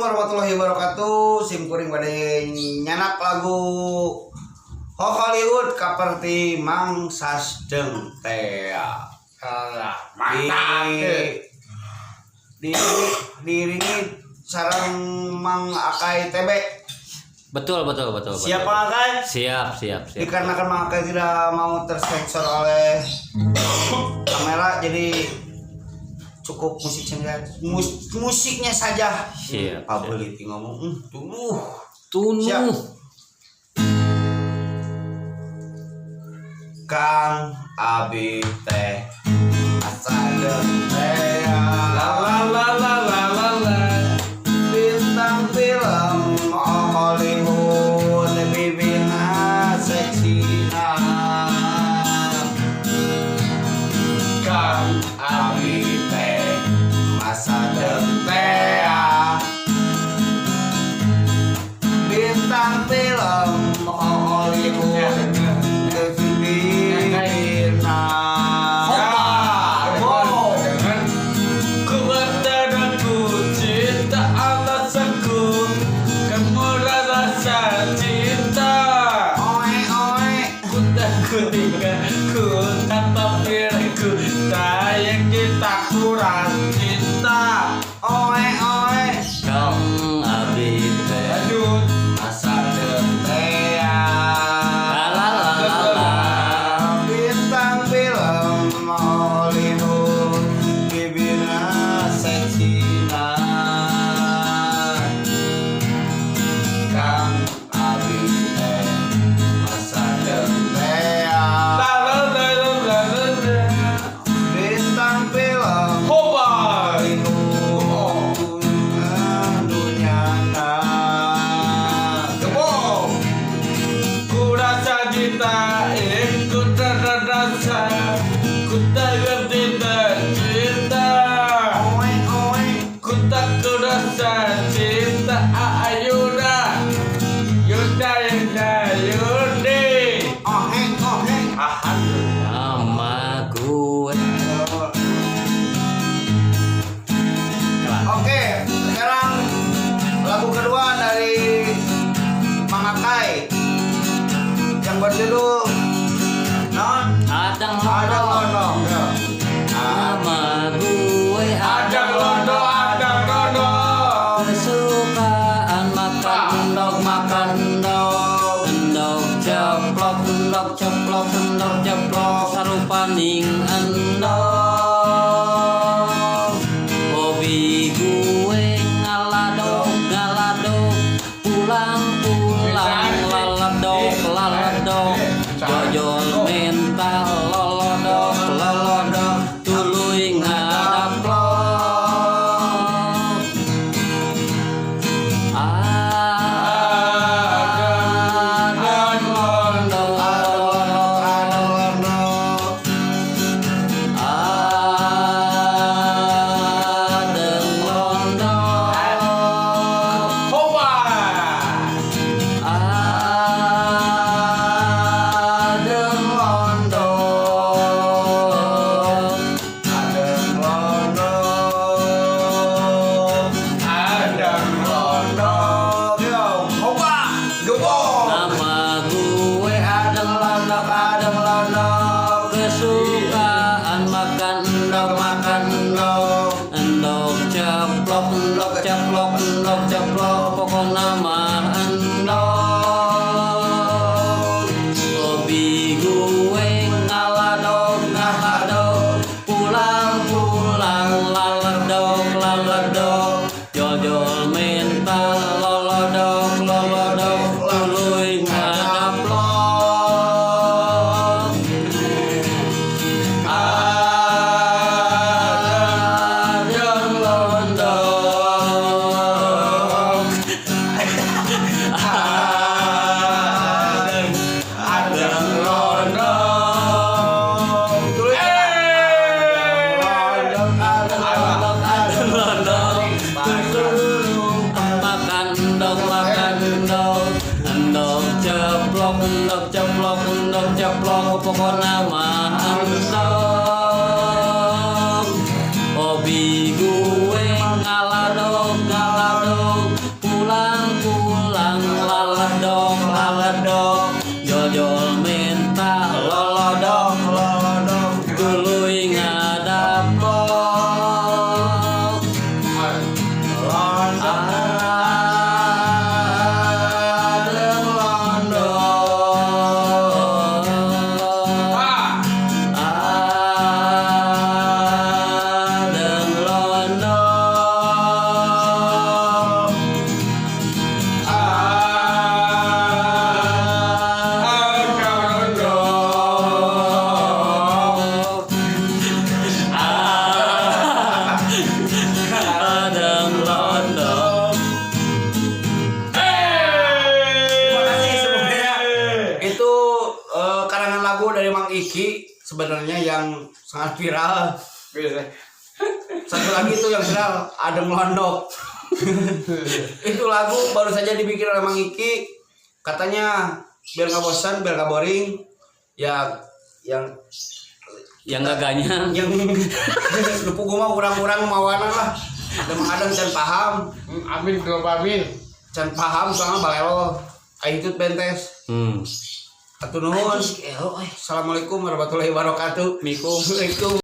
Warahmatullahi wabarakatuh. Sim kuring bade nyandak lagu Hollywood cover ti Mang Sasdeng teh. Alah, Di mantap. di diiringi sareng Mang Akai TB. Betul, betul, betul, betul. Siap, Mang Akai? Siap, siap, siap. Dikarenakan Mang Akai tidak mau tersensor oleh kamera, jadi cukup musik saja, musiknya saja. Siap. Publicity ngomong, tuh. Tunu. Siap. Kang Abi teh asa teh La la la la la la la. Bintang film Hollywood, bibina seksina. Kang Abi teh masa teh bintang film Hollywood, bibina. Hopa. Dengan kuat dan ku cinta alasanku kamu rasa cinta. Oe oe. Ku tak ku tinggal ku tanpa pirku sayang kita kurang cinta. Oe oe. Kang Abi teh. Lanjut. Masa teh La la la la la. Bintang film Hollywood, bibina seksina. Kang Abi teh masa teh La la la la la la la. Bintang film Hopa. Hollywood dunia. Gebok. Ku rasa cinta ikut rasa ku tak cinta cinta. Oe oe. Ku tak rasa cinta ayuda yuda yuda yude. Ohe ohe. Ahan. Nama gue. Oke, sekarang lagu kedua dari Mang Akai yang berjudul Non Adang Ada Londo. Londo. Ya. Nama gue. Adang londo, adang londo. Kesukaan makan endog, makan endog, endog ceplok, endog ceplok, endog ceplok, sarupaning endog. Hobi gue ngaladog, ngaladog, pulang pulang laladog, laladog, jojol mental lolodok, lolodok, tuluy ngadaplok. Adang londo. Ada Londo. Adang londo. Hopa. Adang londo. Ada Londo. Adang londo. Yo, hopa, gebok. Nama gue Adang Londo, Adang Londo. Kesukaan makan endog, makan endog, endog ceplok, endog ceplok, endog ceplok, pokoknya mah endog. Hobi gue ngaladog, ngaladog, pulang pulang laladog, laladog, jojol mental lolodok, lolodok, tuluy ngadaplok. Adang londok. Adang adang londo. Ada Londo, ada Adang londok. Makan endog, makan endog, endog ceplok, endog ceplok, endog ceplok, pokoknya mah endog. Hobi gue ngaladog, ngaladog. Adem londo. Ah. Adem londo. Ah, londo. Ah, Adem londo. Terima kasih semuanya. Itu karangan lagu dari Mang Iki sebenarnya yang sangat viral. Satu lagi itu yang viral, Adem Londok. Itu lagu baru saja dibikin oleh Mang Iki. Katanya biar nggak bosan, biar nggak boring. Ya yang Yang gaganya yang lupa gua mah urang-urang mawana lah. Adem adem can paham, Amin kenapa amin? Can paham soalnya balelo. Aing itu bentes. Hatur nuhun. Assalamualaikum warahmatullahi wabarakatuh. Mikum. Assalamualaikum.